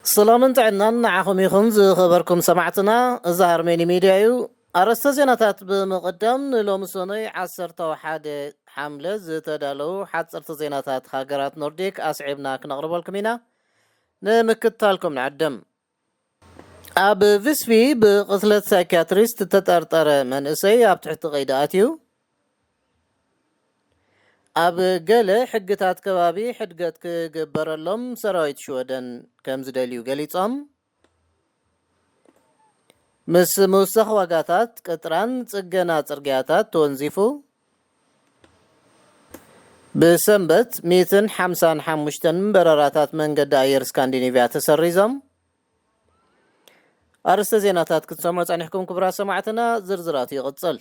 ሰላምን ጥዕናን ንዓኹም ይኹን ዝኸበርኩም ሰማዕትና። እዚ ኣርሜኒ ሚድያ እዩ። ኣርእስተ ዜናታት ብምቕዳም፣ ንሎሚ ሰኑይ ዓሰርተ ሓደ ሓምለ ዝተዳለዉ ሓፀርቲ ዜናታት ሃገራት ኖርዲክ ኣስዒብና ክነቕርበልኩም ኢና። ንምክትታልኩም ንዕድም። ኣብ ቪስቢ ብቕትለት ሳይኪያትሪስት ዝተጠርጠረ መንእሰይ ኣብ ትሕቲ ቀይዲ ኣትዩ። ኣብ ገለ ሕግታት ከባቢ ሕድገት ክግበረሎም ሰራዊት ሽወደን ከም ዝደልዩ ገሊጾም። ምስ ምውሳኽ ዋጋታት ቅጥራን ጽገና ጽርግያታት ተወንዚፉ። ብሰንበት ሚእትን ሓምሳን ሓሙሽተን በረራታት መንገዲ ኣየር ስካንዲኔቭያ ተሰሪዞም። ኣርእስተ ዜናታት ክትሰምዑ ጸኒሕኩም ክቡራት ሰማዕትና፣ ዝርዝራቱ ይቕጽል።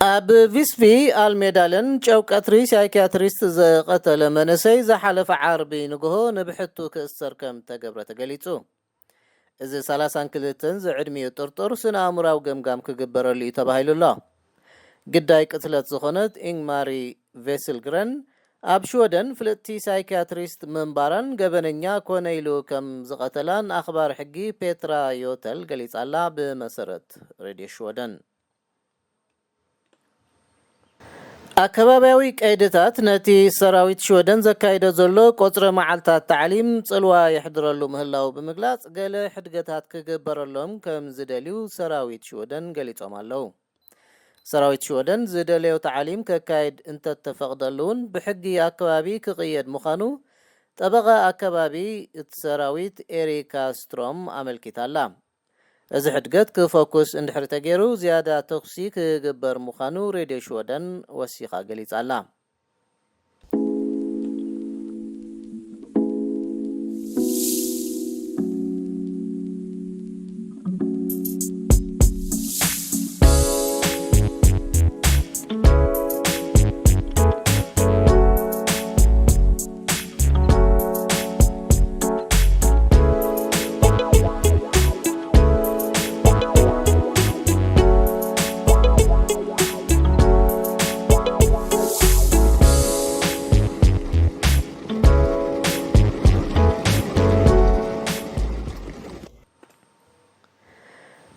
ኣብ ቪስቪ ኣልሜዳለን ጨው ቀትሪ ሳይኪያትሪስት ዝቐተለ መንእሰይ ዝሓለፈ ዓርቢ ንግሆ ንብሕቱ ክእሰር ከም ተገብረ ተገሊጹ። እዚ ሰላሳን ክልተን ዝዕድሚኡ ጥርጡር ስነ ኣእምራዊ ገምጋም ክግበረሉ እዩ ተባሂሉ ኣሎ። ግዳይ ቅትለት ዝኾነት ኢንግማሪ ቬስልግረን ኣብ ሽወደን ፍልጥቲ ሳይኪያትሪስት ምንባራን ገበነኛ ኮነ ኢሉ ከም ዝቐተላን ኣኽባር ሕጊ ፔትራ ዮተል ገሊጻላ፣ ብመሰረት ሬድዮ ሽወደን። ኣከባብያዊ ቀይድታት ነቲ ሰራዊት ሽወደን ዘካይዶ ዘሎ ቆጽረ መዓልታት ታዕሊም ጽልዋ የሕድረሉ ምህላው ብምግላጽ፣ ገለ ሕድገታት ክግበረሎም ከም ዝደልዩ ሰራዊት ሽወደን ገሊጾም ኣለዉ። ሰራዊት ሽወደን ዝደለዮ ታዕሊም ከካይድ እንተተፈቕደሉ እውን፣ ብሕጊ ኣከባቢ ክቕየድ ምዃኑ ጠበቓ ኣከባቢ እቲ ሰራዊት ኤሪካ ስትሮም ኣመልኪታ ኣላ። እዚ ሕድገት ክፈኩስ እንድሕሪ ተገይሩ፣ ዝያዳ ተኹሲ ክግበር ምዃኑ ሬድዮ ሽወደን ወሲኻ ገሊጻ ኣላ።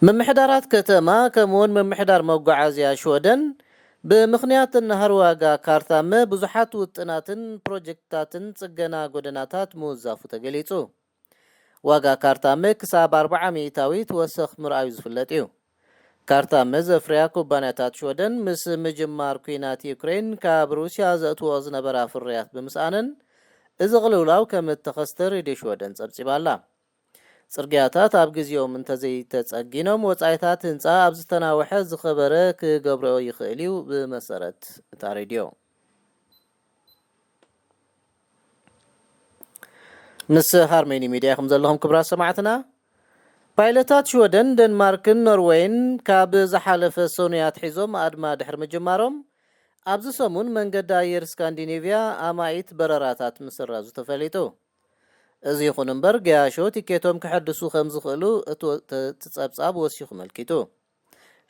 ምምሕዳራት ከተማ ከምኡውን ምምሕዳር መጓዓዝያ ሽወደን ብምኽንያት ንናህሪ ዋጋ ካርታመ ብዙሓት ውጥናትን ፕሮጀክትታትን ጽገና ጎደናታት ምውዛፉ ተገሊጹ። ዋጋ ካርታመ ክሳብ ኣርብዓ ሚእታዊት ወሰኽ ምርኣዩ ዝፍለጥ እዩ። ካርታመ ዘፍርያ ኩባንያታት ሽወደን ምስ ምጅማር ኲናት ዩክሬን ካብ ሩስያ ዘእትዎ ዝነበራ ፍርያት ብምስኣነን፣ እዚ ቅልውላው ከም እተኸስተ ሬድዮ ሽወደን ጸብጺባ ኣላ። ጽርግያታት ኣብ ግዜኦም እንተዘይተጸጊኖም፣ ወጻኢታት ህንጻ ኣብ ዝተናውሐ ዝኸበረ ክገብሮ ይኽእል እዩ፣ ብመሰረት እታ ሬድዮ። ምስ ሃርሜኒ ሚድያ ኢኹም ዘለኹም ክቡራት ሰማዕትና። ፓይለታት ሽወደን፣ ደንማርክን ኖርወይን ካብ ዝሓለፈ ሰኑይ ኣትሒዞም ኣድማ ድሕሪ ምጅማሮም፣ ኣብዚ ሰሙን መንገዲ ኣየር ስካንዲኔቭያ ኣማኢት በረራታት ምስራዙ ተፈሊጡ። እዚ ይኹን እምበር፣ ገያሾ ቲኬቶም ከሐድሱ ከም ዝኽእሉ እቲ ወ-፣ እቲ ጸብጻብ ወሲኹ መልኪቱ።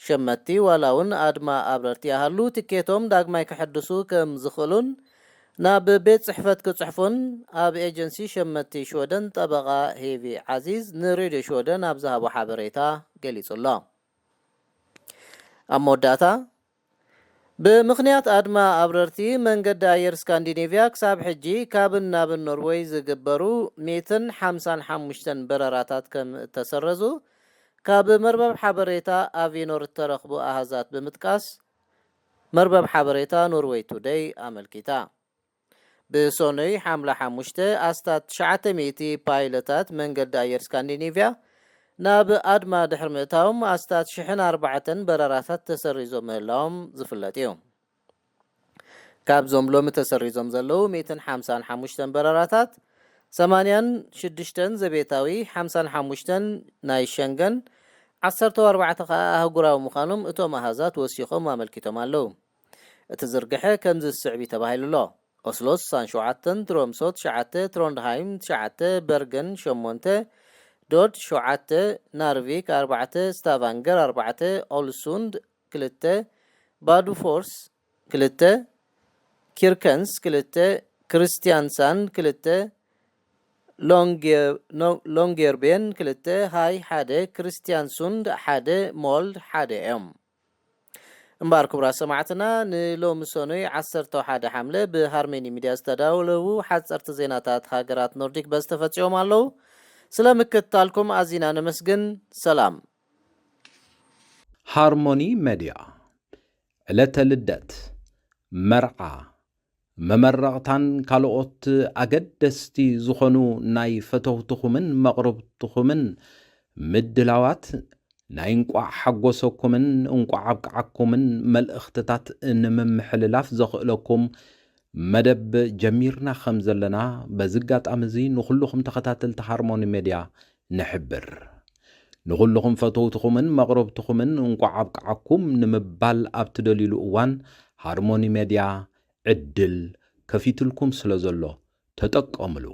ሸመትቲ ዋላ እውን ኣድማ ኣብረርቲ ይሃሉ፣ ትኬቶም ዳግማይ ከሐድሱ ከም ዝኽእሉን ናብ ቤት ጽሕፈት ክጽሕፉን ኣብ ኤጀንሲ ሸመትቲ ሽወደን ጠበቓ ሄቪ ዓዚዝ ንሬድዮ ሽወደን ኣብ ዝሃቦ ሓበሬታ ገሊጹ ኣሎ። ኣብ መወዳእታ፣ ብምኽንያት ኣድማ ኣብረርቲ መንገዲ ኣየር ስካንዲኔቭያ ክሳብ ሕጂ ካብን ናብን ኖርወይ ዝግበሩ ሚእትን ሓምሳን ሓሙሽተን በረራታት ከም እተሰረዙ ካብ መርበብ ሓበሬታ ኣቪኖር እተረኽቡ ኣሃዛት ብምጥቃስ፣ መርበብ ሓበሬታ ኖርወይ ቱደይ ኣመልኪታ። ብሰኑይ ሓምለ ሓሙሽተ ኣስታት ትሽዓተ ሚእቲ ፓይለታት መንገዲ ኣየር ስካንዲኔቭያ ናብ ኣድማ ድሕሪ ምእታዎም፣ ኣስታት ሽሕን ኣርባዕተን በረራታት ተሰሪዞም ምህላዎም ዝፍለጥ እዩ። ካብዞም ሎሚ ተሰሪዞም ዘለዉ ሚእትን ሓምሳን ሓሙሽተን በረራታት፣ ሰማንያን ሽዱሽተን ዘቤታዊ፣ ሓምሳን ሓሙሽተን ናይ ሸንገን፣ ዓሰርተ ኣርባዕተ ከኣ ኣህጉራዊ ምዃኖም እቶም ኣሃዛት ወሲኾም ኣመልኪቶም ኣለዉ። እቲ ዝርግሐ ከምዚ ዝስዕብ እዩ ተባሂሉ ኣሎ። ኦስሎ ስሳን ሸውዓተን፣ ትሮምሶ ትሽዓተ፣ ትሮንድሃይም ትሽዓተ፣ በርገን ሸሞንተ፣ ዶድ ሸውዓተ፣ ናርቪክ ኣርባዕተ፣ ስታቫንገር ኣርባዕተ፣ ኦልሱንድ ክልተ፣ ባዱፎርስ ክልተ፣ ኪርከንስ ክልተ፣ ክርስቲያንሳን ክልተ፣ ሎንጌርቤን ክልተ፣ ሃይ ሓደ፣ ክርስቲያን ሱንድ ሓደ፣ ሞልድ ሓደ እዮም። እምበኣር ክቡራት ሰማዕትና፣ ንሎሚ ሰኑይ ዓሰርተ ሓደ ሓምለ ብሃርሜኒ ሚድያ ዝተዳለዉ ሓፀርቲ ዜናታት ሃገራት ኖርዲክ በዚ ተፈፂኦም ኣለዉ። ስለ ምክትታልኩም ኣዚና ነመስግን። ሰላም። ሃርሞኒ መድያ፣ ዕለተ ልደት፣ መርዓ፣ መመረቕታን ካልኦት ኣገደስቲ ዝኾኑ ናይ ፈተውትኹምን መቕርብትኹምን ምድላዋት ናይ እንቋዕ ሓጎሰኩምን እንቋዕ ኣብቅዓኩምን መልእኽትታት ንምምሕልላፍ ዘኽእለኩም መደብ ጀሚርና ከም ዘለና በዚ ኣጋጣሚ እዚ ንኹልኹም ተኸታተልቲ ሃርሞኒ ሜድያ ንሕብር። ንኹልኹም ፈተውትኹምን መቕረብትኹምን እንቋዕ ኣብቅዓኩም ንምባል ኣብ ትደልዩሉ እዋን ሃርሞኒ ሜድያ ዕድል ከፊትልኩም ስለ ዘሎ ተጠቀምሉ።